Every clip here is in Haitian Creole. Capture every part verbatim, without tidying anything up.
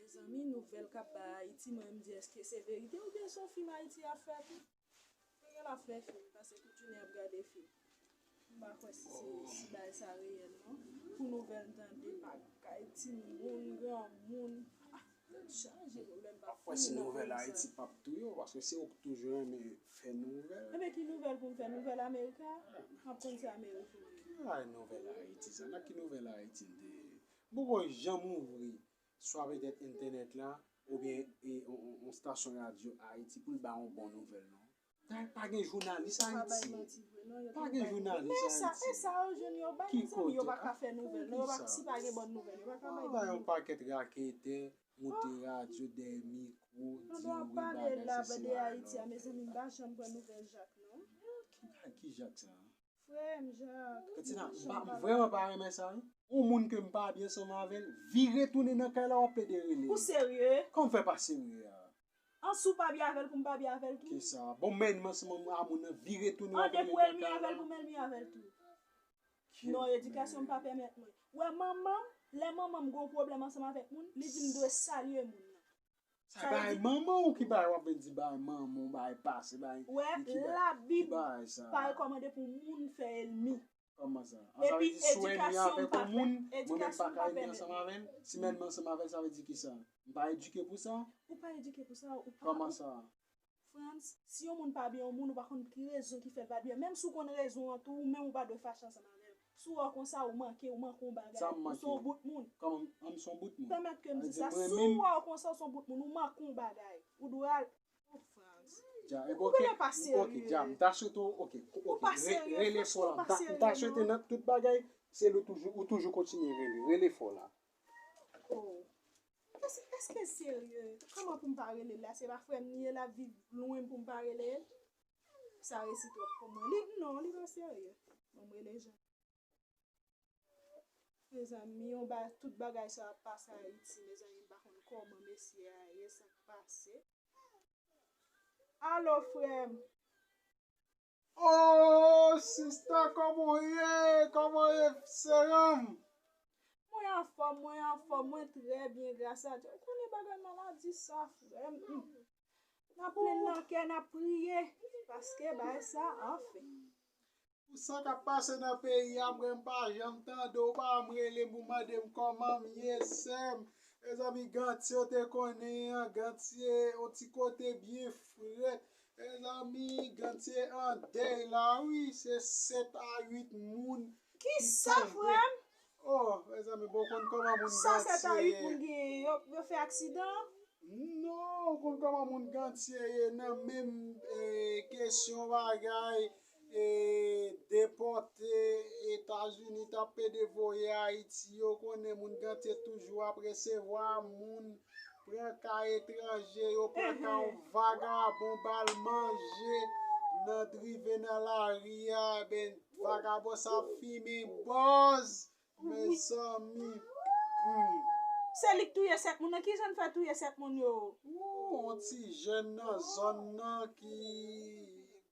Mezanmi, nouvèl k ap bay Ayiti, mwen m di èske se verite oubyen se yon fim Ayiti ap fè tou? Mwen gen la fè fim, pase tout jounen ap gade fim. M pa kwè si se si bagay sa reyèl non. Pou nouvèl m tande, bagay timoun, granmoun. Ah, tèt chaje, pwoblèm pa fini nan peyi sa. M ap kwè si nouvèl Ayiti p ap touye w, paske se ou k toujou renmen fè nouvèl. Enben ki nouvèl pou m fè? Nouvèl Amerika? M ap konn se Ameriken. Ki bagay nouvèl Ayiti sa? Nan ki nouvèl Ayiti m te ye? M poko janm ouvri swa petèt entènèt la, oubyen e, on, on, on stasyon radyo Ayiti pou l ba yon bon nouvèl non. Dayè pa gen jounalis Ayiti. Pa gen jounalis Ayiti. Men sa, e sa yo jwenn yo bay, mezanmi, yo pa ka fè nouvèl non. Yo pa, si pa gen bòn nouvèl, yo pa ka bay bòn nouvèl. Yon pakèt raketè, monte radyo, dèyè mikwo, di wi bagay sesi bagay la. Ayiti a, mezanmi, m pa janm pran nouvèl Jak non. Ki, ki Jak sa? Frè m, Jak. Katina, m pa, m vrèman pa renmen sa wi. Yon moun ke m pa byen ansanm avè l, vire tounen nan kay la, w ap plede rele. Ou serye? Kòman fè pa serye a? An si w pa byen avè l pou m pa byen avè l tou? Kisa? Bon, menm ansanm a moun nan, vire tounen, w ap rele nan kay la. An de pou ènmi avè l pou m ènmi avè l tou. Non, edikasyon m pa pèmèt mwen. Wè manman m, lè manman m gon pwoblèm ansanm avèk moun, li di m dwe salye moun nan. Sa bay manman w ki bay, w ap vin di bay manman w, bay pase, bay. Wè, Labib pa rekòmande pou moun fè ènmi. Kòman sa? An, sa vle di si w ènmi avèk yon moun, mwen menm pa ka ènmi ansanm avè l? Si m ènmi ansanm avè l, sa vle di kisa? M pa edike pou sa? Ou pa edike pou sa, ou pa. Kòman sa? Frantz, si yon moun pa byen yon moun, ou pa konn ki rezon ki fè l pa byen. Menm si w konn rezon an tou, ou menm ou pa dwe fache ansanm avè l. Si w wè w konsa, ou manke, ou manke yon bagay. Ou se yon bout moun. Kòman, an m se yon bout moun? Pèmèt ke m di sa. Si w wè w konsa, ou se yon bout moun, ou manke yon bagay. Ou dwe al. Oh, Frantz. Ou genlè pa serye. Ok, dja, m ta swete w, ok, ok, rele fò la. M ta swete nan tout bagay, se li w toujou, ou toujou kontinye rele, rele fò la. Oh. Èske, èske l serye? Kòman pou m pa rele l la? Se pa frè m li ye, l ap viv lwen m pou m pa rele l? Sa resi twòp pou mwen. Li, non, li pa serye. Bon, m rele Jan. Mezanmi, yon ba, tout bagay sa ap pase Ayiti, mezanmi, m pa konn kòman mesye a ye, sa k pase. Alo, frè m. Oh, sista, kòman w ye? Kòman w ye, sè m? Mwen anfòm, mwen anfòm, mwen trè byen, gras a Dye. Ou konnen bagay maladi sa, frè m. N ap plenn nan kè, n ap priye, paske bagay sa, anfen. Pou sa k ap pase nan peyi a, mwen m pa janm tande w, ou pa janm rele m pou mande m kòman m ye, sè m. Mezanmi, Gantye w te konnen an, Gantye, yon ti kote byen frèt. Mezanmi, Gantye an dèy la, wi, se sèt a uit moun ki tonbe. Kisa, frè m? Oh, mezanmi, bon, ou konn kòman moun Gantye ye. Sa sèt a uit moun genyen, yo, yo fè aksidan? Non, ou konn kòman moun Gantye ye nan menm, eh, kesyon bagay, eh, depòte Etazini t ap pede voye Ayiti, yo konnen moun Gantye toujou ap resevwa moun, pran ka etranje, yo pran ka yon vagabon, ba l manje, nan drive nan lari a, ben, vagabon sa ap fimen bòz. Mezanmi. Hmm. Se li k touye sèt moun nan. Kijan l fè touye sèt moun yo? Ou, yon ti jèn nan zòn nan ki,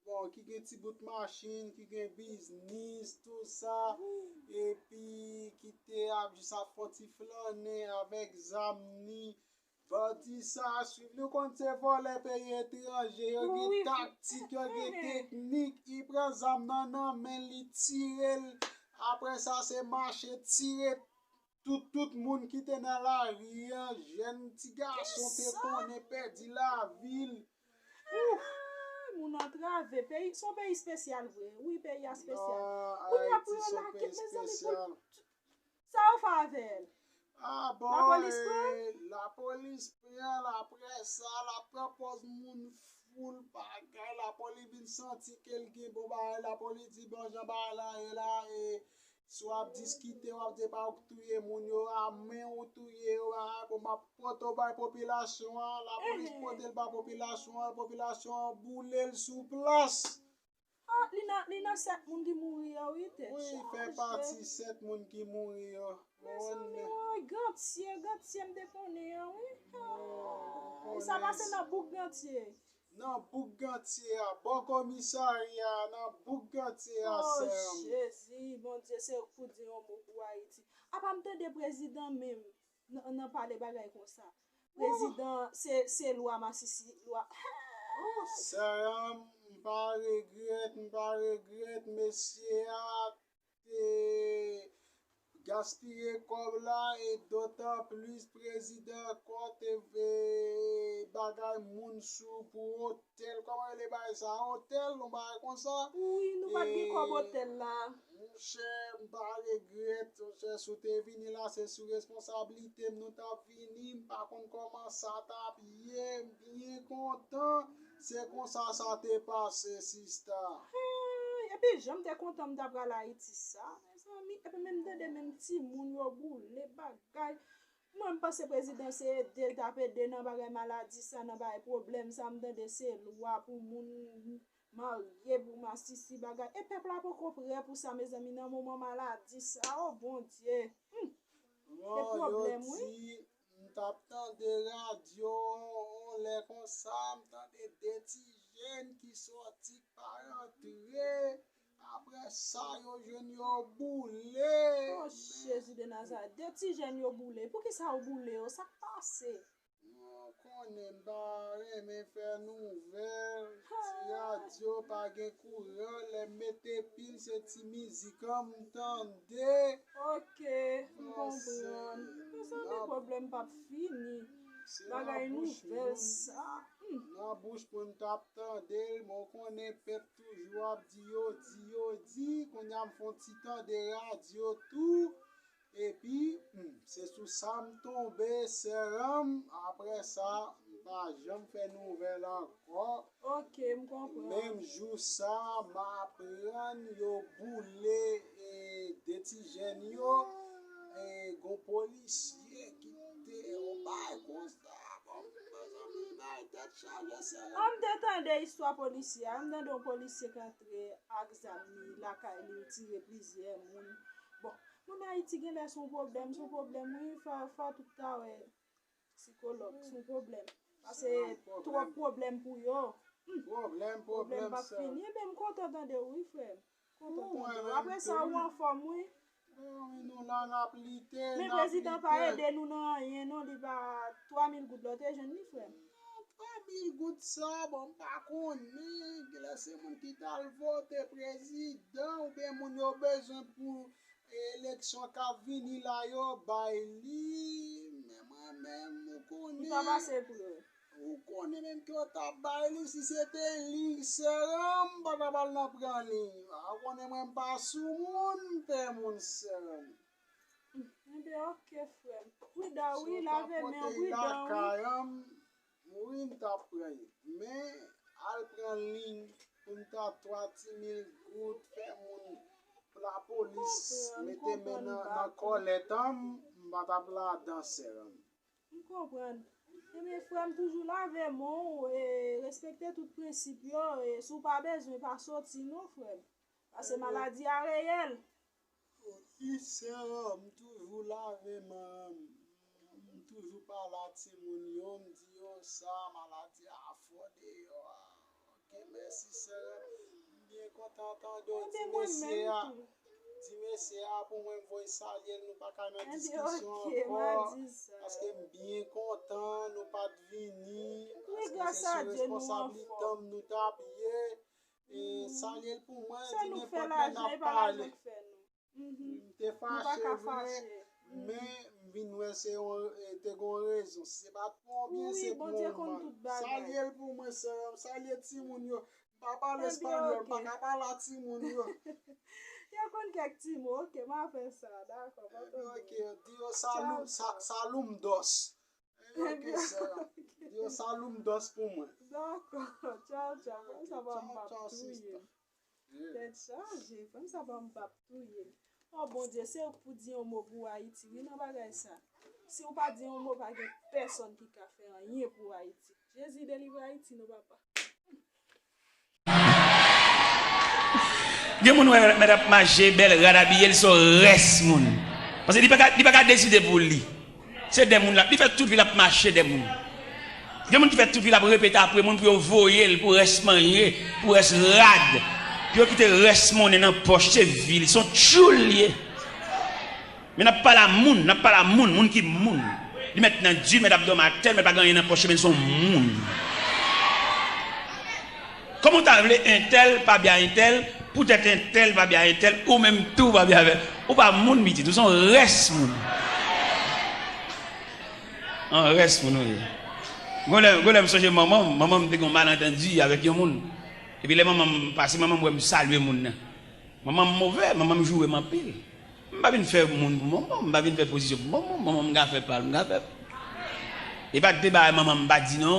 bon, ki gen ti bout machin, ki gen biznis, tou sa, epi ki te ap jis ap fè yon ti flannen avèk zam ni. Bandi sa a swiv li, ou konn se vòlè peyi etranje, yo gen taktik, yo gen teknik, li pran zam nan nan men l, li tire l. Apre sa, se mache tire tout, tout moun ki te nan lari an, jèn ti gason te konnen pèdi lavi l. Ouf! Moun antrave. Peyi, se yon peyi espesyal vre. Wi, peyi a espesyal. Kounye a pou yo lage, mezanmi, pou Sa yo fè avè l? Ah, bon, lapolis pran l? Lapolis pran l, apre sa, l ap pran pòz moun fou l bagay, lapolis vin santi ke l gen bon bagay, lapolis di, bon, jan bagay la ye la, e, si w ap diskite, w ap di, pa ou k touye moun yo, a men ou touye yo, a, bon, m ap pote w bay popilasyon an, lapolis pote l bay popilasyon an, popilasyon an boule l sou plas. Ah, li nan, li nan sèt moun ki mouri yo, wi, tèt chaje. Wi, fè pati sèt moun ki mouri yo. Mezanmi, woy, Gantye, Gantye, m te konnen an, wi. Ah, sa pase nan bouk Gantye. Nan bouk Gantye a, bò komisarya a, nan bouk Gantye a, sè m. Oh, Jezi, Bondye, se ou k pou di yon mo pou Ayiti. Apa m tande prezidan menm nan, nan pale bagay konsa. Prezidan, se, se lwa masisi, lwa. Sè m, m pa regrèt, m pa regrèt, mesye a te gaspiye kòb la, e dotan plis prezidan ankò te vle bagay moun sou pou otèl. Kòman rele bagay sa? Otèl, yon bagay konsa. Wi, nou pa t gen kòb otèl la. Monchè, m pa regrèt, monchè, si w te vini la, se sou responsablite m nou t ap vini, m pa konn kòman sa t ap ye, m byen kontan, se konsa sa te pase, sista. Hey, epi jan m te kontan m ta pral Ayiti sa, mezanmi, epi menm tande menm timoun yo boule bagay. Mwen, m panse prezidan se ede l t ap ede nan bagay maladi sa, nan bagay pwoblèm sa, m tande se lwa pou moun marye, pou masisi bagay. E pèp la poko prè pou sa, mezanmi, nan moman maladi sa, o Bondye. Hmm. Se Bon, yo pwoblèm, wi. Di, m t ap tande radyo, yon lè konsa, m tande de ti jèn ki sòti k pa rantre. Apre sa, yo jwenn yo boule. O Jezi de Nazarèt, de ti jèn yo boule. Poukisa yo boule yo? Sa k pase? Ou konnen m pa renmen fè nouvèl. Ti radyo pa gen kouran, lè m mete pil se ti mizik an m tande. Ok, m konprann. Mezanmi, pwoblèm p ap fini. Bagay nouvèl sa. Hmm. Nan bouch mwen m t ap tande l, men w konnen pèp toujou ap di yo di, yo di, kounye a m fè yon ti tande radyo tou, epi hmm, se sou sa m tonbe, sè m, apre sa, m pa janm fè nouvèl ankò. Ok, m konprann. Menm jou sa, m aprann yo boule e de ti jèn yo, e gon polisye ki te yon bagay konsa. Bon, mezanmi, bagay tèt chaje, sè m. An m te tande istwa polisye a, m tande yon polisye k antre ak zam li lakay li, l tire plizyè moun. Bon, moun Ayiti genlè se yon pwoblèm, se yon pwoblèm, wi, fò, fò tout ta wè sikològ, se yon pwoblèm. Pase twòp pwoblèm pou yo. Pwoblèm, Pwoblèm pwoblèm, p ap sè. Fini, ebyen m kontan tande w, wi, frè m. Kontan Mwen tande w. menm Apre sa, tou. Ou anfòm, wi. Mezanmi, nou la, n ap lite, Men n ap prezidan pa lite. Ede nou nan anyen, non, li pa twa mil goud la, w te jwenn li, frè m. Twa mil goud sa, bon, m pa konnen, genlè se moun ki t al vote prezidan, oubyen moun yo bezwen pou eleksyon k ap vini la, yo bay li, men mwen menm, ou konnen. Li pa pase pou yo. Ou konnen menm ke yo t ap bay li, si se te li, sè m, m pa t ap al nan pran li. A, ou konnen mwen m pa sou moun, m pè moun, sè m. Ebyen, ok, frè m. Prida, Si wi, w t ap lave men pote w, l pridan, wi. Lakay an, wi, m t ap pran li. Men, al pran li pou m ta twa ti mil goud, fè moun, pou lapolis Konprann, mete men konprann, nan, pa nan kòlèt an, m pa t ap ladan, sè m. M konprann. Ebyen, frè m, toujou lave men w, e, respekte tout prensip yo, e, si w pa bezwen, pa soti non, frè m. Pase maladi a reyèl. Wi, sè, m toujou lave men, m toujou pale a timoun yo, m di yo sa, maladi a fò deyò a. Ok, mèsi, sè. M byen kontan tande w di mesye a. Di mesye a pou mwen m voye salye l, nou pa ka nan diskisyon ankò. Paske m byen kontan nou pa t vini. Paske se sou responsablite m nou t ap ye. E salye l pou mwen, di nenpòt lè n ap pale. M te fache, wi, men m vin wè se yon, e, te gen yon rezon. Si se pa t pou yon byen, se pou yon mal. Salye l pou mwen, sè m. Salye timoun yo. M pa pale espanyòl, m pa ka pale a timoun yo. Yo konn kèk ti mo, ok, m a fè sa, dakò, pa twò. Ok, di yo salou, sa, salumdos. Ok, sè. Di yo salumdos pou mwen. Dakò, tchaw, tchaw, frè m, sa pa m p ap touye m. Tèt chaje, frè m, sa pa m p ap touye m. O Bondye, se ou k pou di yon mo pou Ayiti, wi, nan bagay sa. Si w pa di yon mo, pa gen pèsonn ki ka fè anyen pou Ayiti. Jezi, delivre Ayiti, non, papa. Gen moun wè mèt ap mache, bèl rad abiye, l se yon rès moun. Paske li pa ka, li pa ka deside pou li. Se dè moun l ap, li fè tout vi l ap mache dè moun. Gen moun ki fè tout vi l ap repete apre moun pou yo voye l pou rès manje, pou rès rad. Pou yo kite rès monnen nan pòch, se vi l, se yon tchoul li ye. Men n ap pale a moun, n ap pale a moun, moun ki moun. Li mèt nan di, mèt ap dòmi atè, mèt pa gen anyen nan pòch li, men se yon moun. Kòman w ta vle entèl pa byen entèl, poutèt entèl pa byen entèl, ou menm tou pa byen avè l? Ou pa moun, pitit, ou se yon rès moun. Yon rès moun ou ye. Gon lè, gon lè m sonje manman m, manman m te gen yon malantandi avèk yon moun. Epi lè manman m pase, manman m wè m salye moun nan. Manman m move, manman m joure m anpil. M pa vin fè moun pou manman m, m pa vin fè pozisyon pou manman m, manman m ka fè pa l, m ka fè. E pa t de bagay manman m pa di non,